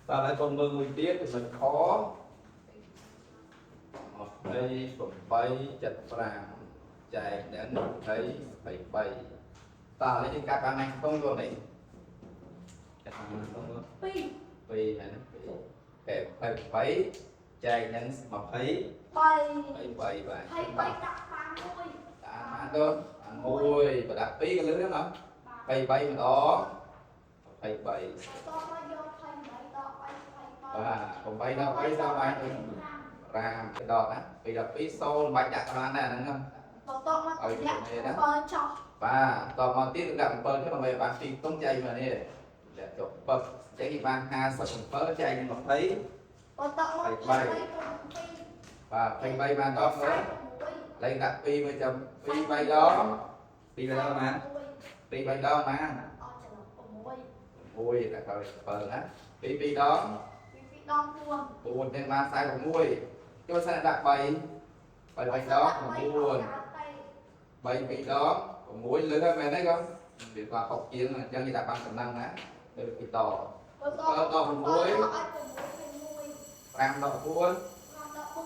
តើហើយកូនមើលមួយទៀតចំណុចខ28.75ចែកនឹង23តើនេះយើងកាត់បានណាខ្ទង់កូននេះកាត់បានខ្ទង់កូន ពីរ 2ហ្នឹង2តែ28ចែកនឹង20 បី 23បាទ ហើយបីដាក់បានមួយ តាមបានទៅមួយប្រដាក់2ក៏លឺដែរណា23ម្ដង23 តមកយក28ដក3 23 បាទ8ដល់3សល់បានដូច5ដកណា2ដល់2 0មិនបាច់ដាក់ក៏បានដែរអាហ្នឹង បន្ទាប់មក ឲ្យ ដាក់ គ្នាណា 7ចុះ បាទតមកទៀតដាក់7ទៅដើម្បីបាន2ខ្ទង់ចែកមកនេះដាក់ចុះពឹបអញ្ចឹងគេបាន57ចែកនឹង20 បន្ទាប់មក បី 23 បាទ23បានដល់មើល 46 លេខដាក់2មើលចាំ2 3ដង2 3ដងណា2 3ដងណា អត់ច្រឡំ6 1ដាក់ដល់7ណា2 2ដង ពីពីដង4 4ទាំងបាន46ចូលសិនដាក់3 3 3ដង9 3 2ដង6លើហើយមែនទេកូនវាគាត់6ជាងអញ្ចឹងគេដាក់បានប៉ុណ្ណឹងណាទៅពីត បន្ទាប់ 7ដល់6 ឲ្យ6គេ1 5ដល់4 5ដល់4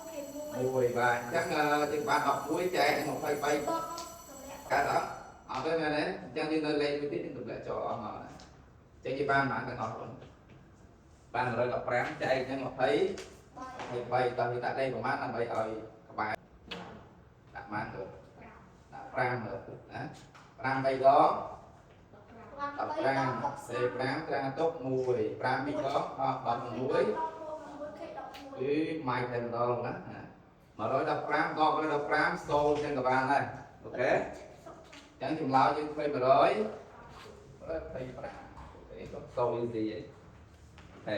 គេ1 1បាទអញ្ចឹងយើងបាន11ចែកនឹង23 បន្ទាប់មកទម្លាក់ កើតអត់អត់ទេមែនទេអញ្ចឹងយើងនៅលេខមួយទៀតយើងទម្លាក់ចូលអស់មកណាអញ្ចឹងគេបានប៉ុន្មានទាំងអស់បងបាន115ចែកនឹង20 23តោះវាដាក់លេខប្រហែលដើម្បីឲ្យក្បែរដាក់បានទៅដាក់5ទៅណា5 3ដង15សេ5ត្រាទុក1 5 2ដងអស់16គឺម៉ាច់តែម្ដងណា115ដក115សូន្យចឹងក៏បានដែរ OK អញ្ចឹងចម្លើយយើងឃើញ100 125 OK ក៏ so easy ហីតែ